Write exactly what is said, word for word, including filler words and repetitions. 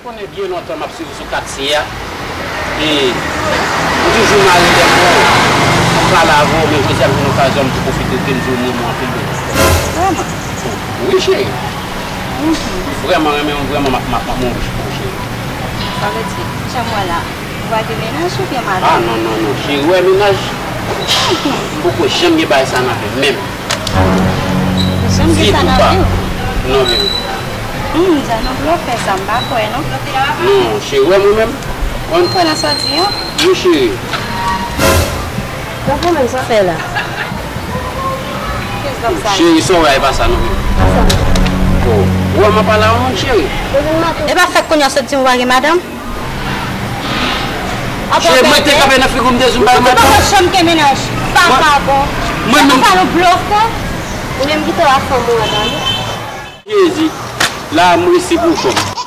Konnen byen lontan m ap swiv ou sou katye a. E m toujou mare lè m wè w, m pale avè w, men jodi a m jwenn okazyon m tou pwofite ke m di w m renmen w anpil wi. Vrèman? Wi cheri. M vrèman renmen w, vrèman m ap, m ap, m ap mouri pou w cheri. Sa vle di, jan m wè la, ou va gen mennaj oubyen madanm? Ah non, non, non cheri, w wè mennaj? M poko janm gen bagay sa nan vi m menm. Janm gen sa nan vi w? Non, baby. Hmm, Dja, non, blofè sa, m pa kwè, non. Non, cheri, wè mwen menm. Ou kwè nan sa w di an? Wi, cheri. Donk, ou menm, sa w fè la? Cheri, sa w wè a, e pa sa, non, baby. Oh, ou wè m ap pale a yon moun, cheri. E pa fèk kounye a w sot di m ou pa gen madanm? Cheri, mwen te kanpe nan figi w, m te di w m pa gen madanm. Ou poko janm gen mennaj. Pa ka bon. Mwen menm. Ou pa yon blofè. Ou menm kite w ak fanm ou an, tande. Jezi, la m resi pou kò m.